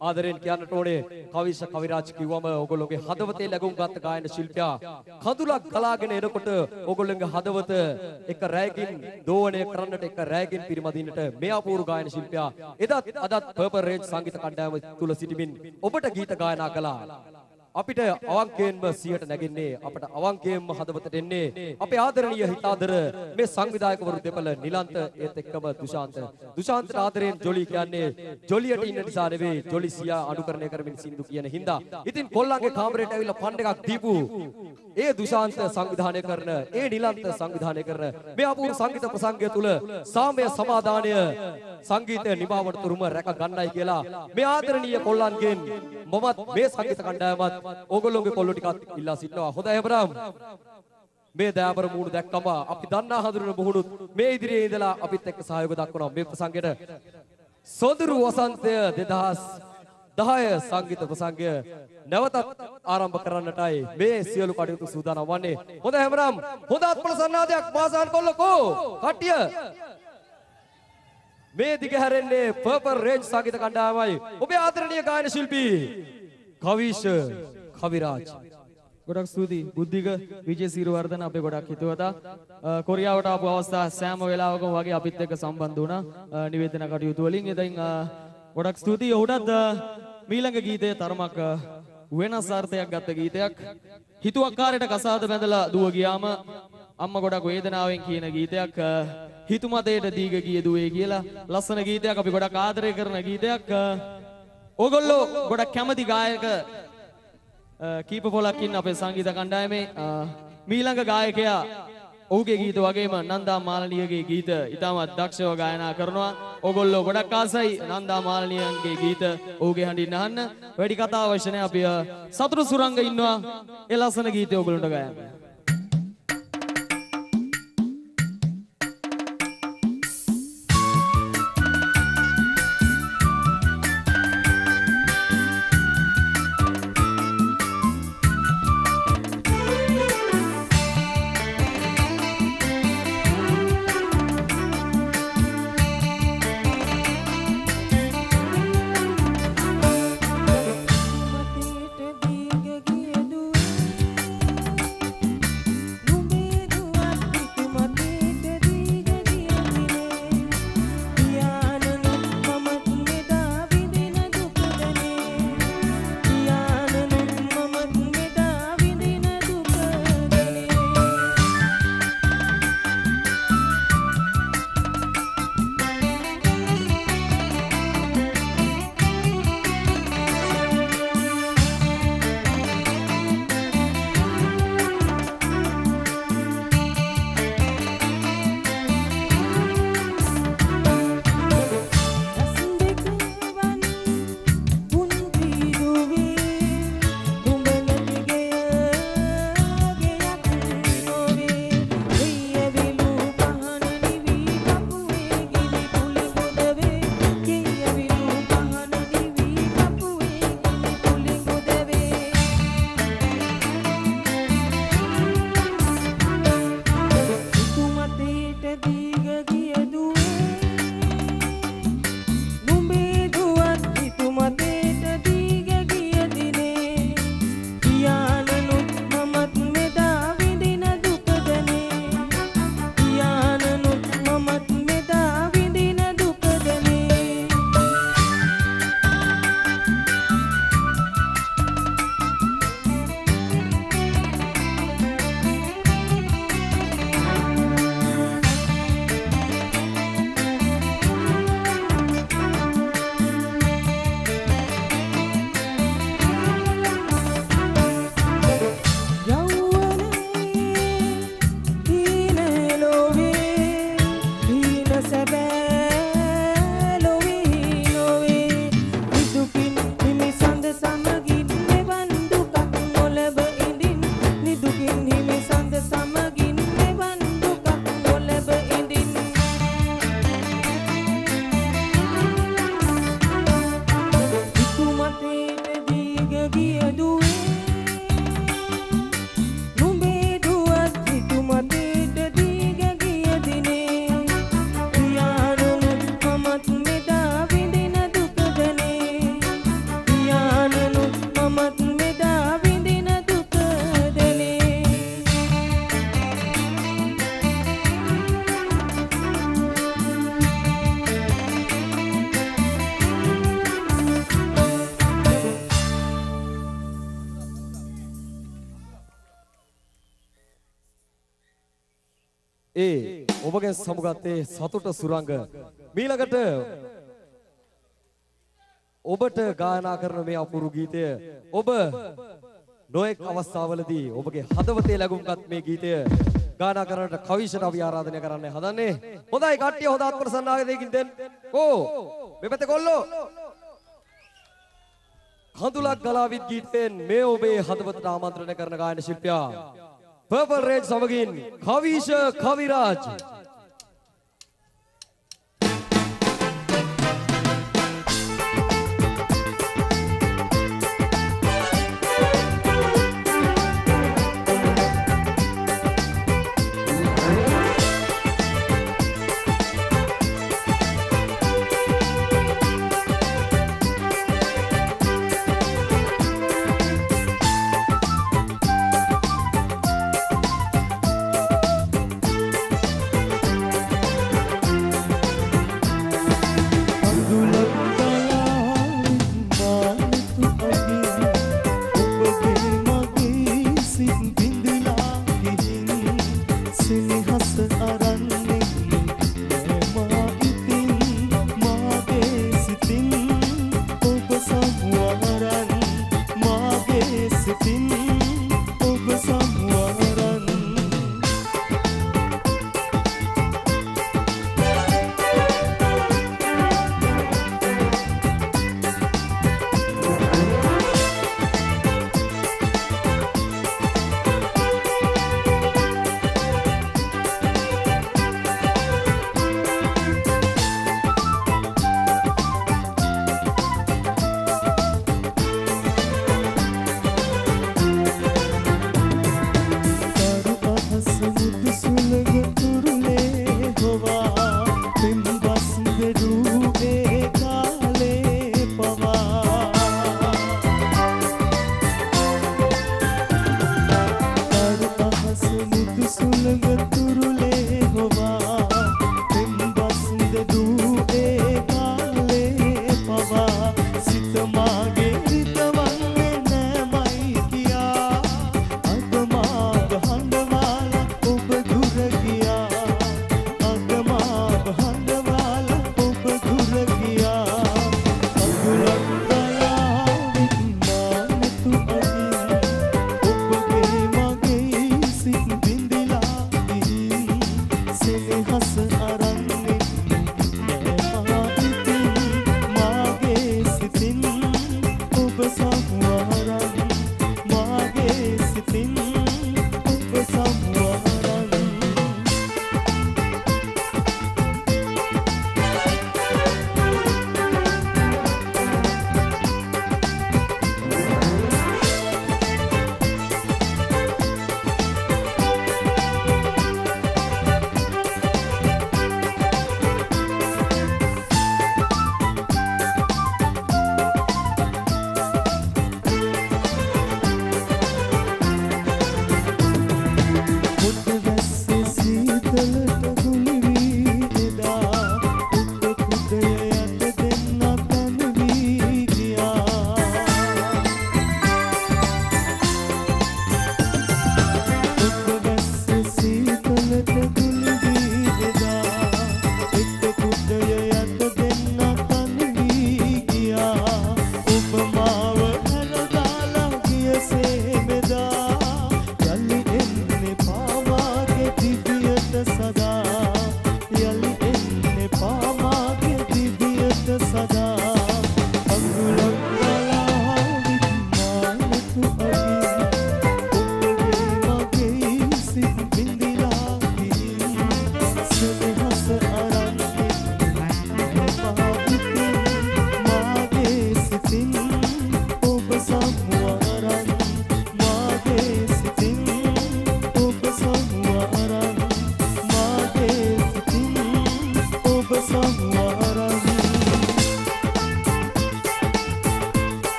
ආදරෙන් කියන්නට ඕනේ කවිෂ කවිරාජ් කිව්වම ඔයගොල්ලෝගේ හදවතේ ලැබුම් ගත්ත ගායන ශිල්පියා කඳුලක් ගලාගෙන එනකොට ඔයගොල්ලෝගේ හදවත එක රැයකින් දෝවණය කරන්නට එක රැයකින් පිරිමදින්නට මේ අපූර්ව ගායන ශිල්පියා එදත් අදත් පර්පල් රේන්ජ් සංගීත කණ්ඩායම තුල සිටිමින් ඔබට ගීත ගායනා කළා. අපිට අවංකයෙන්ම සිහියට නැගෙන්නේ අපට අවංකයෙන්ම හදවතට එන්නේ අපේ ආදරණීය හිතාදර මේ සංවිධායකවරු දෙපළ නිලන්ත ඒත් එක්කම දුෂාන්ත. දුෂාන්තට ආදරයෙන් ජොලි කියන්නේ ජොලියට ඉන්න නිසා නෙවෙයි ජොලි සියා අනුකරණය කරමින් සින්දු කියන හින්දා. ඉතින් කොල්ලන්ගේ කාමරයට ඇවිල්ලා ෆන්ඩ් එකක් දීපු ඒ දුෂාන්ත සංවිධානය කරන ඒ නිලන්ත සංවිධානය කරන මේ අපූර්ව සංගීත ප්‍රසංගය තුල සාමය සමාදානය සංගීතය නිමාවට තුරුම රැක ගන්නයි කියලා මේ ආදරණීය කොල්ලන්ගෙන් මමත් මේ සංගීත කණ්ඩායමත් ඕගොල්ලෝගේ කොල්ලෝ ටිකක් ඉල්ලා සිටිනවා. හොඳයි එහෙනම් මේ දයාබර මූණු දැක්කම අපි දන්නා හඳුනන මුහුණුත් මේ ඉදිරියේ ඉඳලා අපිත් එක්ක සහයෝගය දක්වනවා මේ ප්‍රසංගයට. සොඳුරු වසන්තය 2010 සංගීත ප්‍රසංගය නැවතත් ආරම්භ කරන්නටයි මේ සියලු කටයුතු සූදානම් වන්නේ. හොඳයි එහෙනම් හොඳ අත්පොළ සන්නාදයක් මාසාන් කොල්ලකෝ කට්ටිය. මේ දිග හැරෙන්නේ පර්පල් රේන්ජ් සංගීත කණ්ඩායමයි. ඔබේ ආදරණීය ගායන ශිල්පී කවිෂ කවිරාජ්. ගොඩක් ස්තුතියි බුද්ධික විජේසීරවර්ධන අපේ ගොඩක් හිතවතා. කොරියාවට ආපු අවස්ථා සෑම වෙලාවකම වගේ අපිත් එක්ක සම්බන්ධ වුණා නිවේදන කටයුතු වලින්. ඉතින් ගොඩක් ස්තුතියි ඔහුටත්. මීළඟ ගීතය තරමක් වෙනස් අර්ථයක් ගත්ත ගීතයක්. හිතුවක්කාරයට කසාද බැඳලා දුව ගියාම අම්මා ගොඩක් වේදනාවෙන් කියන ගීතයක්. හිතුමතේට දීග ගිය දුවේ කියලා ලස්සන ගීතයක්. අපි ගොඩක් ආදරය කරන ගීතයක්. ඕගොල්ලෝ ගොඩක් කැමති ගායක කීප පොලක් ඉන්න අපේ සංගීත කණ්ඩායමේ. මීළඟ ගායකයා ඔහුගේ ගීත වගේම නන්දා මාලනියගේ ගීත ඉතාමත් දක්ෂව ගායනා කරනවා. ඕගොල්ලෝ ගොඩක් ආසයි නන්දා මාලනියන්ගේ ගීත ඔහුගේ හඬින් අහන්න. වැඩි කතා අවශ්‍ය නැහැ. අපි සතුරු සුරංග ඉන්නවා ඒ ලස්සන ගීතය ඕගොල්ලන්ට ගායනා. මතේට දීග ගිය දුවේ. ඒ ඔබගෙන් සමුගත්තේ සතුට සුරංග. මීළඟට ඔබට ගායනා කරන මේ අපූර්ව ගීතය ඔබ නොඑක් අවස්ථාවලදී ඔබගේ හදවතේ ලැබුම්ගත් මේ ගීතය ගායනා කරන්නට කවිෂට අපි ආරාධනය කරන්න හදන්නේ. හොඳයි කට්ටිය, හොඳ අත්ප්‍රසන්න දෙන්න. කෝ මේ පැත්තේ කොල්ලෝ. කඳුලක් ගලාවිත් ගීතයෙන් මේ ඔබේ හදවතට ආමන්ත්‍රණය කරන ගායන ශිල්පියා පර්පල් රේජ් සමගින් කවිෂ කවිරාජ්.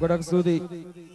ගොඩක් ස්තුතියි.